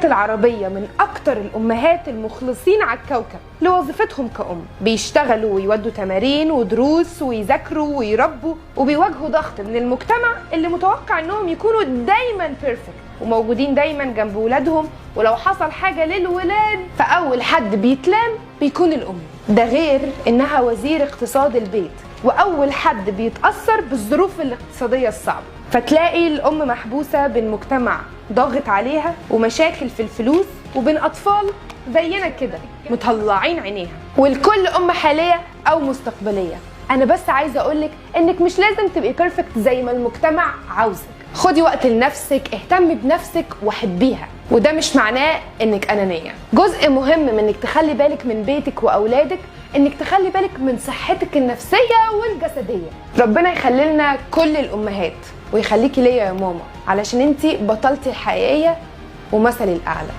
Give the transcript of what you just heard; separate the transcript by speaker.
Speaker 1: الأمهات العربية من أكتر الأمهات المخلصين على الكوكب لوظيفتهم كأم، بيشتغلوا ويودوا تمارين ودروس ويذاكروا ويربوا، وبيواجهوا ضغط من المجتمع اللي متوقع إنهم يكونوا دايما perfect وموجودين دايما جنب ولادهم، ولو حصل حاجة للولاد فأول حد بيتلام بيكون الأم. ده غير إنها وزير اقتصاد البيت وأول حد بيتأثر بالظروف الاقتصادية الصعبة. فتلاقي الأم محبوسة بين مجتمع ضاغط عليها ومشاكل في الفلوس، وبين أطفال زينا كده مطلعين عينيها. والكل أم حالية أو مستقبلية، أنا بس عايزة أقولك إنك مش لازم تبقي perfect زي ما المجتمع عاوزك. خدي وقت لنفسك، اهتمي بنفسك وحبيها، وده مش معناه إنك أنانية. جزء مهم من إنك تخلي بالك من بيتك وأولادك إنك تخلي بالك من صحتك النفسية والجسدية. ربنا يخلي لنا كل الأمهات ويخليكي ليا يا ماما، علشان انتي بطلتي الحقيقية ومثلي الأعلى.